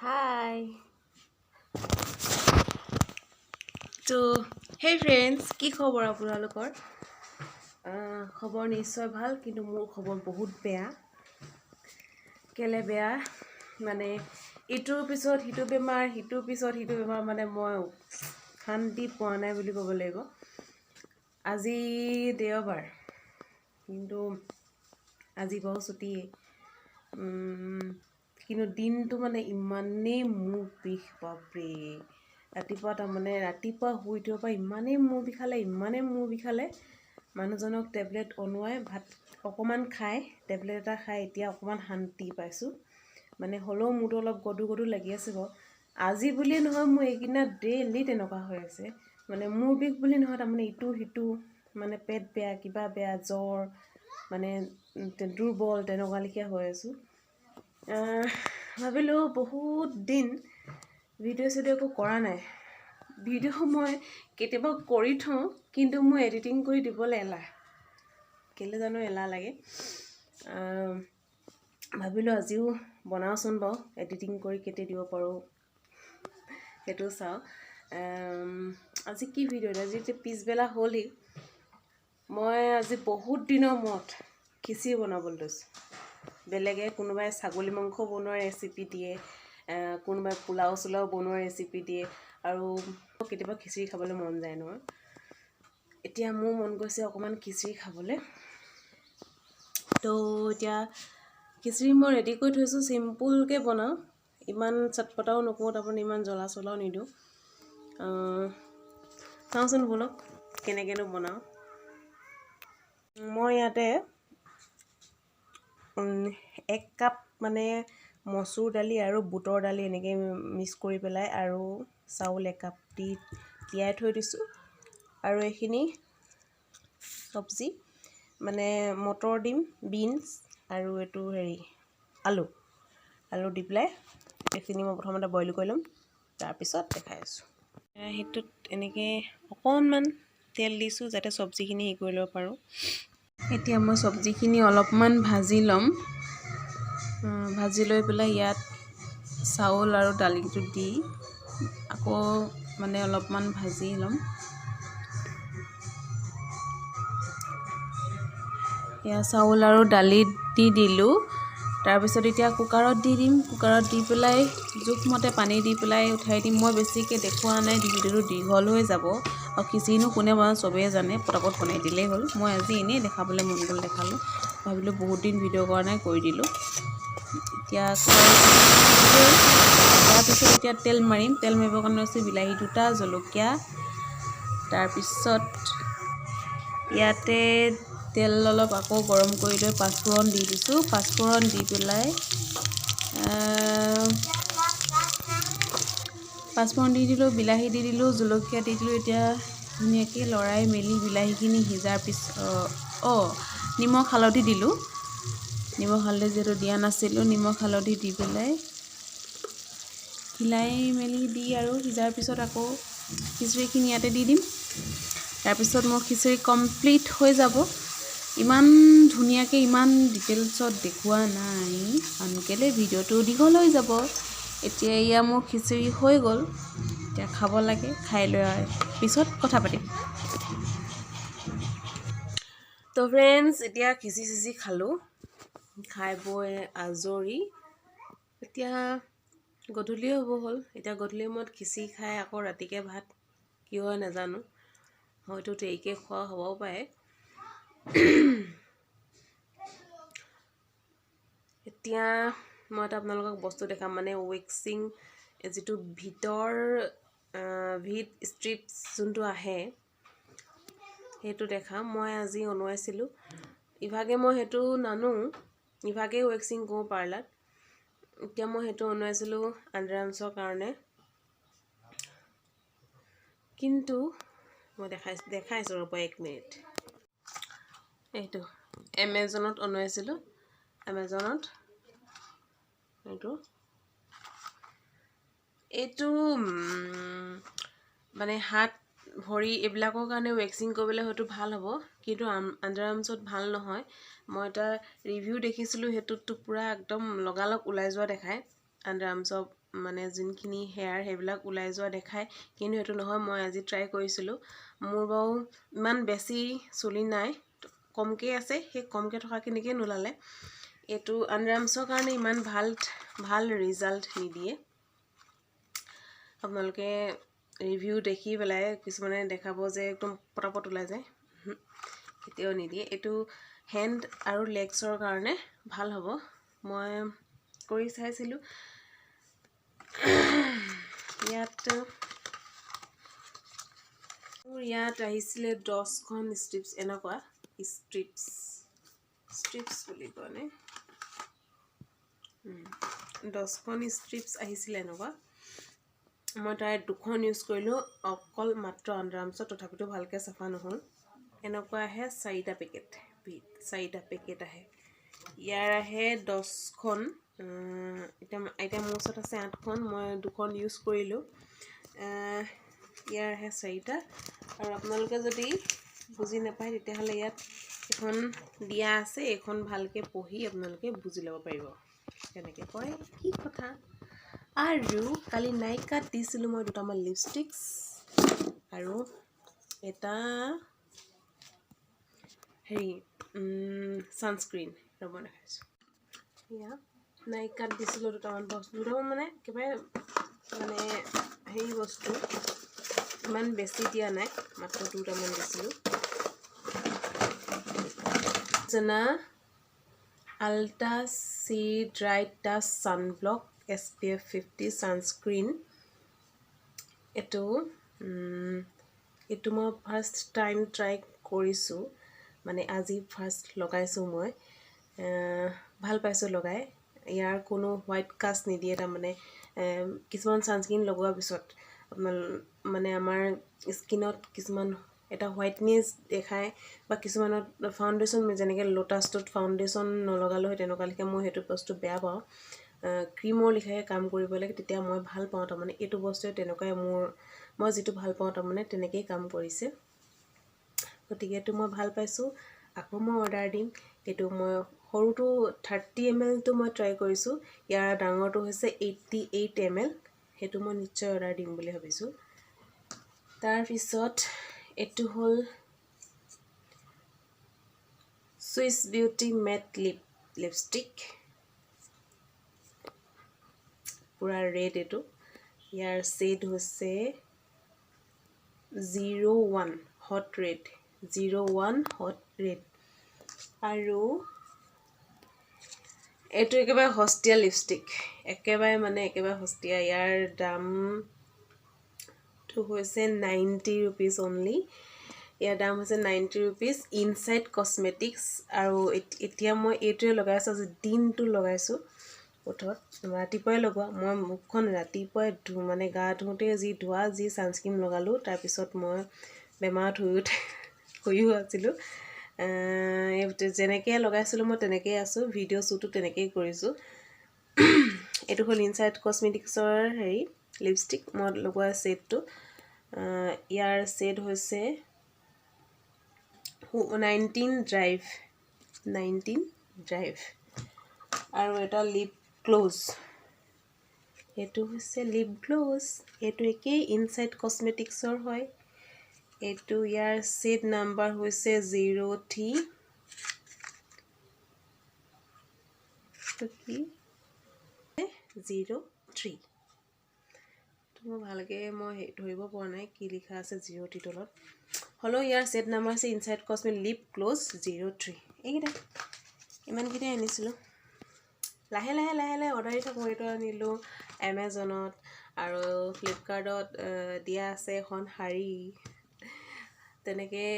হাই। ত' হেই friends, কি খবৰ আপোনালোকৰ? খবৰ নিশ্চয় ভাল, কিন্তু মোৰ খবৰ বহুত বেয়া। কেলৈ বেয়া মানে ইটোৰ পিছত সিটো বেমাৰ, সিটোৰ পিছত সিটো বেমাৰ, মানে মই শান্তি পোৱা নাই বুলি ক'ব লাগিব। আজি দেওবাৰ, কিন্তু আজি বাৰু ছুটিয়েই, কিন্তু দিনটো মানে ইমানেই মূৰ বিষ, বাপৰে। ৰাতিপুৱা তাৰমানে ৰাতিপুৱা শুই উঠিবৰ পৰা ইমানেই মূৰ বিষালে, ইমানেই মূৰ বিষালে, মানুহজনক টেবলেট অনোৱাই ভাত অকণমান খাই টেবলেট এটা খাই এতিয়া অকণমান শান্তি পাইছোঁ। মানে হ'লেও মূৰটো অলপ গধুৰ গধুৰ লাগি আছে বাৰু। আজি বুলিয়ে নহয়, মোৰ এইকেইদিনা ডেইলি তেনেকুৱা হৈ আছে। মানে মূৰ বিষ বুলি নহয়, তাৰমানে ইটো সিটো, মানে পেট বেয়া, কিবা বেয়া, জ্বৰ, মানে দুৰ্বল তেনেকুৱা লেখীয়া হৈ আছোঁ। ভাবিলোঁ বহুত দিন ভিডিঅ' চিডিঅ' একো কৰা নাই। ভিডিঅ' মই কেতিয়াবা কৰি থওঁ, কিন্তু মোৰ এডিটিং কৰি দিবলৈ এলাহ, কেলৈ জানো এলাহ লাগে। ভাবিলোঁ আজিও বনাওঁচোন বাৰু, এডিটিং কৰি কেতিয়া দিব পাৰোঁ সেইটো চাওঁ। আজি কি ভিডিঅ'? আজি এতিয়া পিছবেলা হ'লহি। মই আজি বহুত দিনৰ মূৰত খিচিৰি বনাবলৈ লৈছোঁ। বেলেগে কোনোবাই ছাগলী মাংস বনোৱাৰ ৰেচিপি দিয়ে, কোনোবাই পোলাও চোলাও বনোৱাৰ ৰেচিপি দিয়ে, আৰু কেতিয়াবা খিচিৰি খাবলৈ মন যায় নহয়। এতিয়া মোৰ মন গৈছে অকণমান খিচিৰি খাবলৈ। তো এতিয়া খিচিৰি মই ৰেডি কৰি থৈছোঁ, চিম্পুলকৈ বনাওঁ, ইমান চটপটাও নকৰোঁ, তাৰমানে ইমান জ্বলা চলাও নিদিওঁ। চাওঁচোন ব'লক কেনেকৈনো বনাওঁ। মই ইয়াতে 1 কাপ মানে মচুৰ দালি আৰু বুটৰ দালি এনেকৈ মিক্স কৰি পেলাই আৰু চাউল 1 কাপ দি তিয়াই থৈ দিছোঁ। আৰু এইখিনি চব্জি মানে মটৰ দিম, বিনছ আৰু এইটো হেৰি আলু, আলু দি পেলাই এইখিনি মই প্ৰথমতে বইল কৰি ল'ম, তাৰপিছত দেখাই আছোঁ। সেইটোত এনেকৈ অকণমান তেল দিছোঁ যাতে চব্জিখিনি হেৰি কৰি ল'ব পাৰোঁ। এতিয়া মই চব্জিখিনি অলপমান ভাজি ল'ম। ভাজি লৈ পেলাই ইয়াত চাউল আৰু দালিটো দি আকৌ মানে অলপমান ভাজি ল'ম। এয়া চাউল আৰু দালি দি দিলোঁ। তাৰপিছত এতিয়া কুকাৰত দি দিম। কুকাৰত দি পেলাই জোখমতে পানী দি পেলাই উঠাই দিম। মই বেছিকৈ দেখুওৱা নাই, ভিডিঅ'টো দীঘল হৈ যাব। আৰু খিচিৰিনো কোনে বনায় চবেই জানে, পটাপট বনাই দিলেই হ'ল। মই আজি এনেই দেখাবলৈ মন গ'ল দেখালোঁ, ভাবিলোঁ বহুত দিন ভিডিঅ' কৰা নাই, কৰি দিলোঁ। এতিয়া তাৰপিছত এতিয়া তেল মাৰিম। তেল মাৰিবৰ কাৰণে হৈছে বিলাহী 2টা, জলকীয়া, তাৰপিছত ইয়াতে তেল অলপ আকৌ গৰম কৰি লৈ পাঁচফোৰণ দি দিছোঁ। পাঁচফোৰণ দি পেলাই পাঁচফোৰণ দি দিলোঁ, বিলাহী দি দিলোঁ, জলকীয়া দি দিলোঁ। এতিয়া ধুনীয়াকৈ লৰাই মেলি বিলাহীখিনি সিজাৰ পিছত নিমখ হালধি দিলোঁ। নিমখ হালধি যিহেতু দিয়া নাছিলোঁ, নিমখ হালধি দি পেলাই হিলাই মেলি দি আৰু সিজাৰ পিছত আকৌ খিচিৰিখিনি ইয়াতে দি দিম। তাৰপিছত মোৰ খিচিৰি কমপ্লিট হৈ যাব। ইমান ধুনীয়াকৈ ইমান ডিটেইলছত দেখুওৱা নাই, কাৰণ কেলৈ ভিডিঅ'টো দীঘল হৈ যাব। এতিয়া এয়া মোৰ খিচিৰি হৈ গ'ল, এতিয়া খাব লাগে, খাই লৈ পিছত কথা পাতিম। তো ফ্ৰেণ্ডছ, এতিয়া খিচিৰি চিচি খালোঁ, খাই বৈ আজৰি। এতিয়া গধূলিয়ে হ'ব হ'ল। এতিয়া গধূলি সময়ত খিচিৰি খাই আকৌ ৰাতিকৈ ভাত কি হয় নাজানো, হয়তো দেৰিকৈ খোৱা হ'বও পাৰে। এতিয়া মই এটা আপোনালোকক বস্তু দেখাম, মানে ৱেক্সিং যিটো ভিতৰ ভিত ষ্ট্ৰিপছ যোনটো আহে সেইটো দেখাম। মই আজি অনোৱাইছিলোঁ, ইভাগে মই সেইটো নানো, ইভাগেই ৱেক্সিং কৰোঁ পাৰ্লাৰত। এতিয়া মই সেইটো অনোৱাইছিলোঁ আণ্ডাৰ আৰ্মছৰ কাৰণে, কিন্তু মই দেখাইছোঁ ৰ'ব 1 মিনিট। এইটো এমেজনত অনোৱাইছিলোঁ, এমেজনত এইটো এইটো মানে হাত ভৰি এইবিলাকৰ কাৰণে ৱেক্সিং কৰিবলৈ হয়তো ভাল হ'ব, কিন্তু আণ্ডাৰ আৰ্মছত ভাল নহয়। মই এটা ৰিভিউ দেখিছিলোঁ, সেইটোততো পূৰা একদম লগালগ ওলাই যোৱা দেখায়। আণ্ডাৰ আৰ্মছৰ মানে যোনখিনি হেয়াৰ সেইবিলাক ওলাই যোৱা দেখায়, কিন্তু সেইটো নহয়। মই আজি ট্ৰাই কৰিছিলোঁ, মোৰ বাৰু ইমান বেছি চুলি নাই, কমকৈ আছে, সেই কমকৈ থকাখিনিকে নোলালে। এইটো আণ্ডাৰ আৰ্মছৰ কাৰণে ইমান ভাল ভাল ৰিজাল্ট নিদিয়ে। আপোনালোকে ৰিভিউ দেখি পেলাই কিছুমানে দেখাব যে একদম পটাপট ওলাই যায়, কেতিয়াও নিদিয়ে। এইটো হেণ্ড আৰু লেগছৰ কাৰণে ভাল হ'ব, মই কৰি চাইছিলোঁ। ইয়াত মোৰ ইয়াত আহিছিলে 10খন ষ্ট্ৰিপছ, এনেকুৱা ষ্ট্ৰিপছ, ষ্ট্ৰিপছ বুলি কয়নে, 10খন ষ্ট্ৰিপছ আহিছিলে এনেকুৱা। মই তাৰে 2খন ইউজ কৰিলোঁ অকল মাত্ৰ আণ্ডাৰ আৰ্মছত, তথাপিতো ভালকৈ চাফা নহ'ল। এনেকুৱা আহে 4টা পেকেট, 4টা পেকেট আহে। ইয়াৰ আহে 10খন। এতিয়া এতিয়া মোৰ ওচৰত আছে 8খন, মই 2খন ইউজ কৰিলোঁ। ইয়াৰ আহে 4টা। আৰু আপোনালোকে যদি বুজি নাপায় তেতিয়াহ'লে ইয়াত এখন দিয়া আছে, এইখন ভালকৈ পঢ়ি আপোনালোকে বুজি ল'ব পাৰিব কেনেকৈ কয় কি কথা। আৰু কালি নাইকাত দিছিলোঁ মই দুটামান লিপষ্টিক্স আৰু এটা হেৰি ছানস্ক্ৰীণ, ৰ'ব দেখাইছোঁ। এয়া নাইকাত দিছিলোঁ দুটামান বস্তু, দুটামান মানে একেবাৰে মানে হেৰি বস্তু ইমান বেছি দিয়া নাই, মাত্ৰ দুটামান দিছিলোঁ। জানা Ultra C dry touch sunblock SPF 50 sunscreen, এইটো এইটো মই ফাৰ্ষ্ট টাইম ট্ৰাই কৰিছোঁ, মানে আজি ফাৰ্ষ্ট লগাইছোঁ মই, ভাল পাইছোঁ লগাই। ইয়াৰ কোনো হোৱাইট কাষ্ট নিদিয়ে, তাৰমানে কিছুমান ছানস্ক্ৰীণ লগোৱাৰ পিছত আপোনাৰ মানে আমাৰ স্কিনত কিছুমান এটা হোৱাইটনেছ দেখায়, বা কিছুমানত ফাউণ্ডেশ্যন যেনেকৈ লোটাছটোত ফাউণ্ডেশ্যন নলগালেও হয় তেনেকুৱা লেখীয়া, মই সেইটো বস্তু বেয়া পাওঁ। ক্ৰীমৰ লেখীয়াকৈ কাম কৰিব লাগে, তেতিয়া মই ভাল পাওঁ। তাৰমানে এইটো বস্তুৱে তেনেকুৱাই মোৰ, মই যিটো ভাল পাওঁ তাৰমানে তেনেকেই কাম কৰিছে, গতিকে এইটো মই ভাল পাইছোঁ। আকৌ মই অৰ্ডাৰ দিম। এইটো মই সৰুটো 30 এম এলটো মই ট্ৰাই কৰিছোঁ, ইয়াৰ ডাঙৰটো হৈছে 88 এম এল, সেইটো মই নিশ্চয় অৰ্ডাৰ দিম বুলি ভাবিছোঁ। তাৰপিছত এইটো হ'ল Swiss Beauty matte lipstick, পূৰা ৰেড এইটো। ইয়াৰ শ্বেড হৈছে 01 হট ৰেড, 01 হট ৰেড। আৰু এইটো একেবাৰে সস্তীয়া লিপষ্টিক, একেবাৰে মানে একেবাৰে সস্তীয়া। ইয়াৰ দামটো হৈছে 90 ৰুপিজ অনলি। ইয়াৰ দাম হৈছে 90 ৰুপিজ, ইনচাইড কচমেটিক্স। আৰু এতিয়া মই এইটোৱে লগাই আছোঁ, আজি দিনটো লগাইছোঁ ওঠত, ৰাতিপুৱাই লগোৱা। মই মুখখন ৰাতিপুৱাই ধু মানে গা ধুওঁতে যি ধোৱা যি ছানস্ক্ৰীণ লগালোঁ, তাৰপিছত মই বেমাৰত শুইও আছিলোঁ। যেনেকৈ লগাইছিলোঁ মই তেনেকৈয়ে আছোঁ, ভিডিঅ' শ্বুটো তেনেকৈয়ে কৰিছোঁ। এইটো হ'ল ইনচাইড কচমেটিক্সৰ হেৰি লিপষ্টিক, মই লগোৱা শ্বেডটো। ইয়াৰ শ্বেড হৈছে 19 ড্ৰাইভ, 19 ড্ৰাইভ। আৰু এটা লিপ গ্ল'জ, এইটো হৈছে লিপ গ্ল'জ, এইটো একেই ইনচাইড কচমেটিক্সৰ হয়। এইটো ইয়াৰ শ্বেড নাম্বাৰ হৈছে 03, কি 03। মই ভালকৈ মই ধৰিব পৰা নাই কি লিখা আছে 03 তলত, হ'লেও ইয়াৰ শ্বেড নাম্বাৰ হৈছে ইনচাইড কচমেটিক লিপ গ্ল'জ 03। এইকেইটা ইমানকেইটাই আনিছিলোঁ। লাহে লাহে লাহে লাহে অৰ্ডাৰ দি থাকোঁ। এইটো আনিলোঁ এমেজনত আৰু ফ্লিপকাৰ্টত দিয়া আছে এখন শাৰী, তেনেকৈ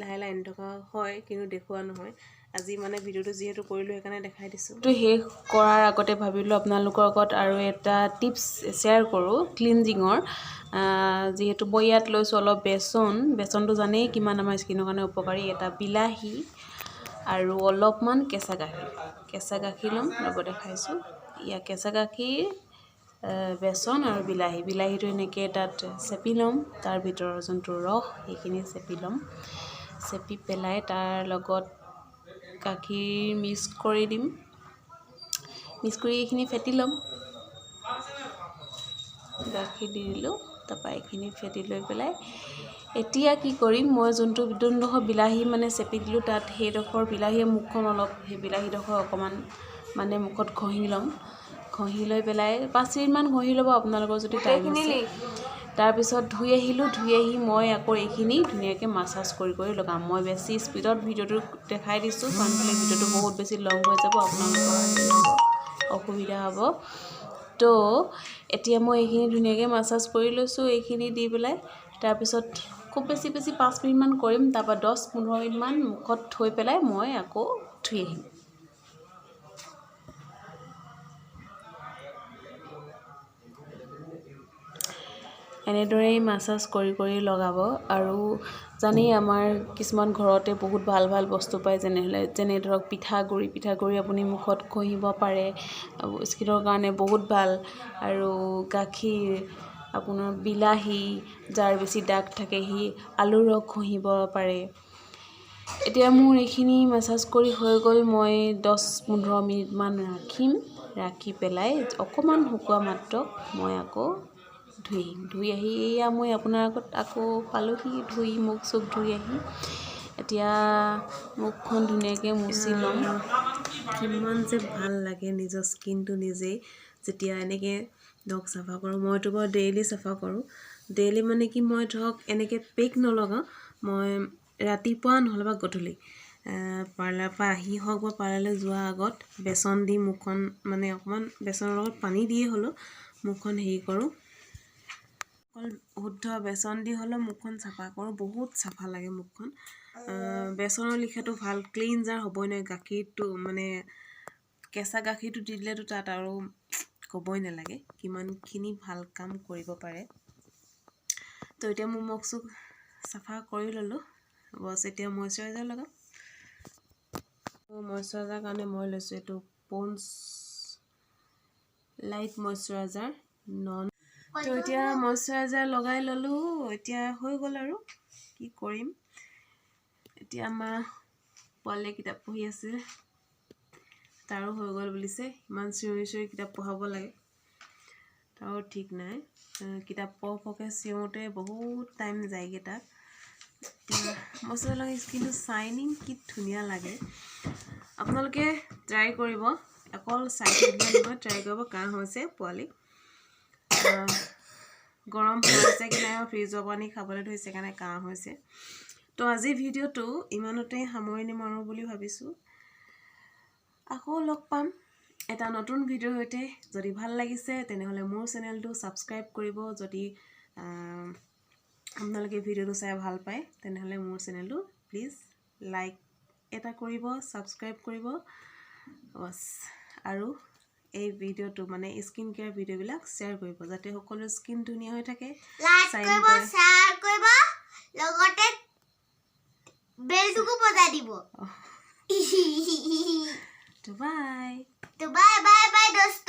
লাহে লাহে আনি থকা হয়, কিন্তু দেখুওৱা নহয়। আজি মানে ভিডিঅ'টো যিহেতু কৰিলোঁ সেইকাৰণে দেখাই দিছোঁ। তো শেষ কৰাৰ আগতে ভাবিলোঁ আপোনালোকৰ আগত আৰু এটা টিপছ শ্বেয়াৰ কৰোঁ ক্লিনজিঙৰ। যিহেতু মই ইয়াত লৈছোঁ অলপ বেচন, বেচনটো জানেই কিমান আমাৰ স্কিনৰ কাৰণে উপকাৰী। এটা বিলাহী আৰু অলপমান কেঁচা গাখীৰ, কেঁচা গাখীৰ ল'ম, ৰ'ব দেখাইছোঁ। ইয়াৰ কেঁচা গাখীৰ, বেচন আৰু বিলাহী, বিলাহীটো এনেকৈ তাত চেপি ল'ম, তাৰ ভিতৰৰ যোনটো ৰস সেইখিনি চেপি ল'ম, চেপি পেলাই তাৰ লগত গাখীৰ মিক্স কৰি দিম, মিক্স কৰি এইখিনি ফেটি ল'ম। গাখীৰ দি দিলোঁ। তাৰপৰা এইখিনি ফেটি লৈ পেলাই এতিয়া কি কৰিম, মই যোনডোখৰ বিলাহী মানে চেপি দিলোঁ তাত সেইডোখৰ বিলাহীয়ে মুখখন অলপ, সেই বিলাহীডোখৰ অকণমান মানে মুখত ঘঁহি ল'ম। ঘঁহি লৈ পেলাই 5 মিনিটমান ঘঁহি ল'ব আপোনালোকৰ যদি টাইম আছে। তাৰপিছত ধুই আহিলোঁ। ধুই আহি মই আকৌ এইখিনি ধুনীয়াকৈ মাছাজ কৰি কৰি লগাম। মই বেছি স্পীডত ভিডিঅ'টো দেখাই দিছোঁ, কাৰণ কেলৈ ভিডিঅ'টো বহুত বেছি লং হৈ যাব, আপোনালোকৰ অসুবিধা হ'ব। তো এতিয়া মই এইখিনি ধুনীয়াকৈ মাছাজ কৰি লৈছোঁ এইখিনি দি পেলাই। তাৰপিছত খুব বেছি বেছি 5 মিনিটমান কৰিম। তাৰপৰা 10-15 মিনিটমান মুখত থৈ পেলাই মই আকৌ ধুই আহিম। এনেদৰেই মাছাজ কৰি কৰি লগাব। আৰু জানেই আমাৰ কিছুমান ঘৰতে বহুত ভাল ভাল বস্তু পায়, যেনে ধৰক পিঠাগুড়ি আপুনি মুখত ঘঁহিব পাৰে, স্কিনৰ কাৰণে বহুত ভাল। আৰু গাখীৰ, আপোনাৰ বিলাহী, যাৰ বেছি দাগ থাকে সি আলুৰ ৰস ঘঁহিব পাৰে। এতিয়া মোৰ এইখিনি মাছাজ কৰি হৈ গ'ল। মই 10-15 মিনিটমান ৰাখিম। ৰাখি পেলাই অকণমান শুকোৱা মাত্ৰক মই আকৌ ধুই আহিম। ধুই আহি এয়া মই আপোনাৰ আগত আকৌ পালোহি। ধুই মুখ চুখ ধুই আহি এতিয়া মুখখন ধুনীয়াকৈ মুচি ল'ম। কিমান যে ভাল লাগে নিজৰ স্কিনটো নিজেই যেতিয়া এনেকৈ ধৰক চাফা কৰোঁ। মইতো বাৰু ডেইলি চাফা কৰোঁ। ডেইলি মানে কি, মই ধৰক এনেকৈ পেক নলগাওঁ। মই ৰাতিপুৱা নহ'লে বা গধূলি পাৰ্লাৰৰ পৰা আহি হওক বা পাৰ্লাৰলৈ যোৱাৰ আগত বেচন দি মুখখন মানে অকণমান বেচনৰ লগত পানী দিয়ে হ'লেও মুখখন হেৰি কৰোঁ। অকল শুদ্ধ বেচন দি হ'লেও মুখখন চাফা কৰোঁ। বহুত চাফা লাগে মুখখন। বেচনৰ লিখাটো ভাল ক্লিনজাৰ হ'বই নোৱাৰে। গাখীৰটো মানে কেঁচা গাখীৰটো দি দিলেতো তাত আৰু ক'বই নালাগে কিমানখিনি ভাল কাম কৰিব পাৰে। তো এতিয়া মোৰ মুখ চুখ চাফা কৰি ল'লোঁ। বছ এতিয়া মইশ্চাৰাইজাৰ লগাম। মইশ্চাৰাইজাৰ কাৰণে মই লৈছোঁ এইটো প'ণ্ডছ লাইট মইশ্চাৰাইজাৰ নন। তো এতিয়া মইশ্চাৰাইজাৰ লগাই ল'লোঁ। এতিয়া হৈ গ'ল আৰু কি কৰিম। এতিয়া মা পোৱালীয়ে কিতাপ পঢ়ি আছে, তাৰো হৈ গ'ল বুলিছে। ইমান চিঞৰি চিঞৰি কিতাপ পঢ়াব লাগে, তাৰো ঠিক নাই। কিতাপ পঢ় পঢ়কৈ চিঞৰোঁতে বহুত টাইম যায়গৈ তাক। এতিয়া মইশ্চাৰাইজাৰ লগাই স্কিনটো চাইনিং কি ধুনীয়া লাগে। আপোনালোকে ট্ৰাই কৰিব, অকল চাই থাকিলে নহয়, ট্ৰাই কৰিব। কাহ হৈছে পোৱালি, গৰম হৈছে কি নাই, ফ্ৰিজৰ পানী খাবলৈ ধৰিছে কাৰণে কাহ হৈছে। তো আজিৰ ভিডিঅ'টো ইমানতে সামৰণি মাৰোঁ বুলি ভাবিছোঁ। আকৌ লগ পাম এটা নতুন ভিডিঅ'ৰ সৈতে। যদি ভাল লাগিছে তেনেহ'লে মোৰ চেনেলটো ছাবস্ক্ৰাইব কৰিব। যদি আপোনালোকে ভিডিঅ'টো চাই ভাল পায় তেনেহ'লে মোৰ চেনেলটো প্লিজ লাইক এটা কৰিব, ছাবস্ক্ৰাইব কৰিব বছ। আৰু এই ভিডিঅ'টো মানে স্কিন কেয়াৰ ভিডিঅ'বিলাক শ্বেয়াৰ কৰিব, যাতে সকলোৰে স্কিন ধুনীয়া হৈ থাকে। লাইক কৰিব, শ্বেয়াৰ কৰিব, লগতে বেলটোকো বজাই দিব। তো বাই তো বাই বাই বাই দোস্ত।